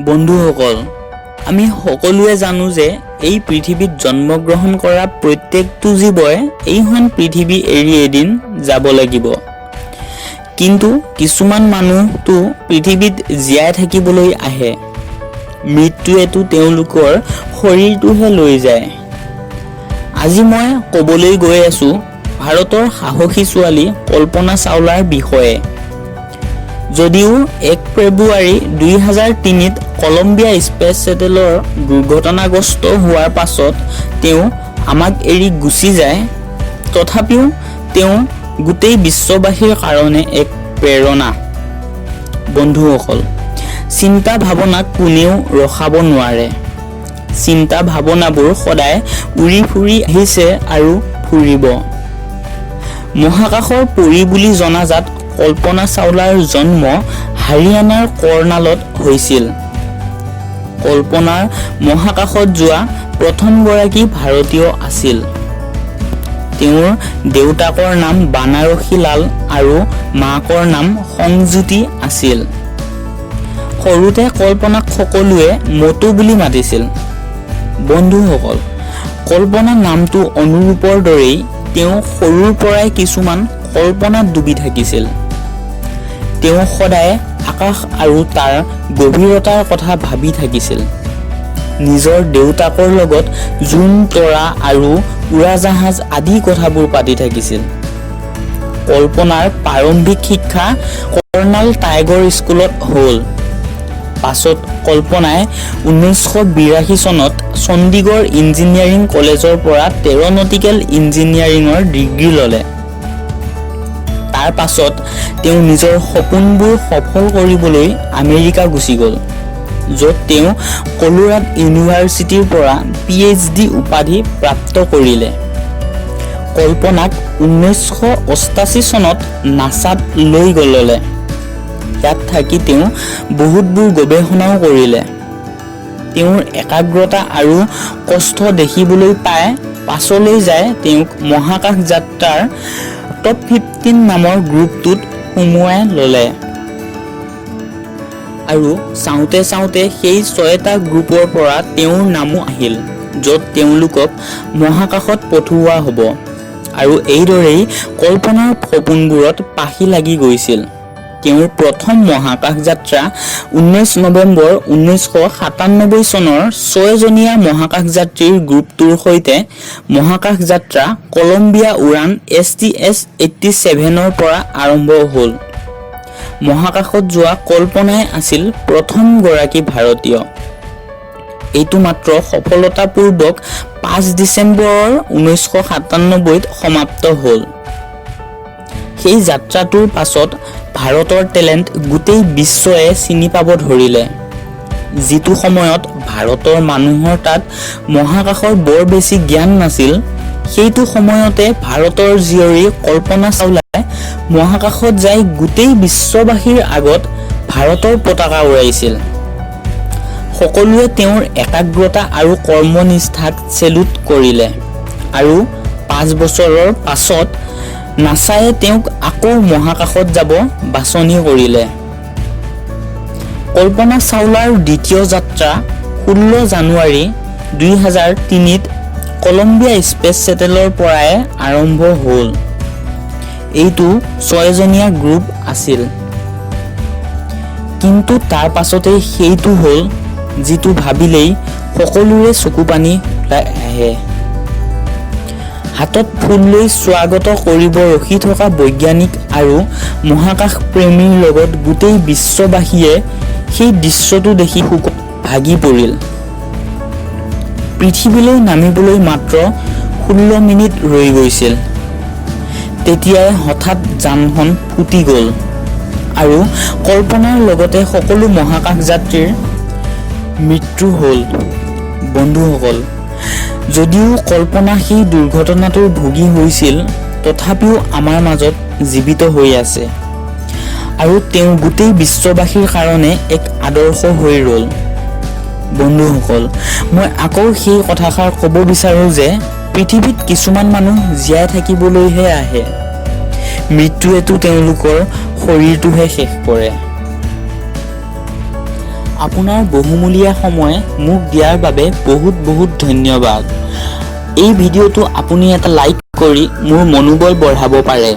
বন্ধুসকল, আমি সকলোৱে জানো যে এই পৃথিৱীত জন্মগ্ৰহণ কৰা প্ৰত্যেকটো জীৱই এইখন পৃথিৱী এৰি এদিন যাব লাগিব। কিন্তু কিছুমান মানুহতো পৃথিৱীত জীয়াই থাকিবলৈ আহে, মৃত্যুৱেতো তেওঁলোকৰ শৰীৰটোহে লৈ যায়। আজি মই ক'বলৈ গৈ আছোঁ ভাৰতৰ সাহসী ছোৱালী কল্পনা চাওলাৰ বিষয়ে। যদিও 1 ফেব্ৰুৱাৰী 2003ত কলম্বিয়া স্পেচ শ্বাটেলৰ দুৰ্ঘটনাগ্ৰস্ত হোৱাৰ পাছত তেওঁ আমাক এৰি গুচি যায়, তথাপিও তেওঁ গোটেই বিশ্ববাসীৰ কাৰণে এক প্ৰেৰণা। বন্ধুসকল, চিন্তা ভাৱনাক কোনেও ৰখাব নোৱাৰে। চিন্তা ভাৱনাবোৰ সদায় উৰি ফুৰি আহিছে আৰু ফুৰিব। মহাকাশৰ পৰী বুলি জনাজাত কল্পনা চাওলাৰ জন্ম হাৰিয়ানাৰ কৰ্ণালত হৈছিল। কল্পনাৰ মহাকাশত যোৱা প্ৰথমগৰাকী ভাৰতীয় আছিল। তেওঁৰ দেউতাকৰ নাম বানাৰসী লাল আৰু মাকৰ নাম সংজ্যোতি আছিল। সৰুতে কল্পনাক সকলোৱে মটু বুলি মাতিছিল। বন্ধুসকল, কল্পনা নামটো অনুৰূপৰ দৰেই তেওঁ সৰুৰ পৰাই কিছুমান কল্পনাত ডুবি থাকিছিল। তেওঁ সদায় আকাশ আৰু তাৰ গভীৰতাৰ কথা ভাবি থাকিছিল। নিজৰ দেউতাকৰ লগত জোন, তৰা আৰু উৰাজাহাজ আদি কথাবোৰ পাতি থাকিছিল। কল্পনাৰ প্ৰাৰম্ভিক শিক্ষা কৰ্ণাল টাইগাৰ স্কুলত হ'ল। পাছত কল্পনাই 1982 চনত চণ্ডীগড় ইঞ্জিনিয়াৰিং কলেজৰ পৰা এৰ'নটিকেল ইঞ্জিনিয়াৰিঙৰ ডিগ্ৰী ল'লে। তাৰ পাছত তেওঁ নিজৰ সপোনবোৰ সফল কৰিবলৈ আমেৰিকা গুচি গ'ল, য'ত তেওঁ কলোৰাড ইউনিভাৰ্চিটিৰ পৰা পিএইচডি উপাধি প্ৰাপ্ত কৰিলে। কল্পনাক 1988 চনত নাছাত লৈ ল'লে। ইয়াত থাকি তেওঁ বহুতবোৰ গৱেষণাও কৰিলে। তেওঁৰ একাগ্ৰতা আৰু কষ্ট দেখিবলৈ পাই পাছলৈ যায় তেওঁক মহাকাশ যাত্ৰাৰ টপ 15 নামৰ গ্ৰুপটোত সুমুৱাই ল'লে আৰু চাওঁতে চাওঁতে সেই ছয়টা গ্ৰুপৰ পৰা তেওঁৰ নামো আহিল, য'ত তেওঁলোকক মহাকাশত পঠোৱা হ'ব। আৰু এইদৰেই কল্পনাৰ সপোনবোৰত পাখি লাগি গৈছিল। তেওঁৰ প্ৰথম মহাকাশ যাত্ৰা 19 নৱেম্বৰ 1997 চনৰ ছয়জনীয়া মহাকাশ যাত্ৰীৰ গ্ৰুপটোৰ সৈতে মহাকাশ যাত্ৰা কলম্বিয়া উৰাণ STS-87ৰ পৰা আৰম্ভ হ'ল। মহাকাশত যোৱা কল্পনাই আছিল প্ৰথমগৰাকী ভাৰতীয়। এইটো মাত্ৰ সফলতাপূৰ্বক 5 ডিচেম্বৰ 1997ত সমাপ্ত হ'ল। সেই যাত্ৰাটোৰ পাছত ভাৰতৰ টেলেণ্ট গোটেই বিশ্বয়ে চিনি পাব ধৰিলে। যিটো সময়ত ভাৰতৰ মানুহৰ তাত মহাকাশৰ বৰ বেছি জ্ঞান নাছিল, সেইটো সময়তে ভাৰতৰ জীয়ৰী কল্পনা চাওলাই মহাকাশত যাই গোটেই বিশ্ববাসীৰ আগত ভাৰতৰ পতাকা উৰাইছিল। সকলোৱে তেওঁৰ একাগ্ৰতা আৰু কৰ্মনিষ্ঠাক চেলুট কৰিলে আৰু 5 বছৰৰ পাছত নাছাই তেওঁক আকৌ মহাকাশত যাব বাছনি কৰিলে। কল্পনা চাওলাৰ দ্বিতীয় যাত্ৰা 16 জানুৱাৰী 2003ত কলম্বিয়া স্পেচ শ্বাটেলৰ পৰাই আৰম্ভ হ'ল। এইটো ছয়জনীয়া গ্ৰুপ আছিল। কিন্তু তাৰ পাছতেই সেইটো হ'ল, যিটো ভাবিলেই সকলোৰে চকুপানী ওলাই আহে। হাতত ফুল লৈ স্বাগত কৰিব ৰখি থকা বৈজ্ঞানিক আৰু মহাকাশ প্ৰেমীৰ লগত গোটেই বিশ্ববাসীয়ে সেই দৃশ্যটো দেখি শোকত ভাগি পৰিল। পৃথিৱীলৈ নামিবলৈ মাত্ৰ 16 মিনিট ৰৈ গৈছিল, তেতিয়াই হঠাৎ যানখন ফুটি গ'ল আৰু কল্পনাৰ লগতে সকলো মহাকাশ যাত্ৰীৰ মৃত্যু হ'ল। বন্ধুসকল, যদিও কল্পনা সেই দুৰ্ঘটনাটোৰ ভুগী হৈছিল, তথাপিও আমাৰ মাজত জীৱিত হৈ আছে আৰু তেওঁ গোটেই বিশ্ববাসীৰ কাৰণে এক আদৰ্শ হৈ ৰ'ল। বন্ধুসকল, মই আকৌ সেই কথাষাৰ ক'ব বিচাৰোঁ যে পৃথিৱীত কিছুমান মানুহ জীয়াই থাকিবলৈহে আহে, মৃত্যুৱেতো তেওঁলোকৰ শৰীৰটোহে শেষ কৰে। আপোনাৰ বহুমূলীয়া সময় মোক দিয়াৰ বাবে বহুত বহুত ধন্যবাদ। এই ভিডিঅ'টো আপুনি এটা লাইক কৰি মোৰ মনোবল বঢ়াব পাৰে।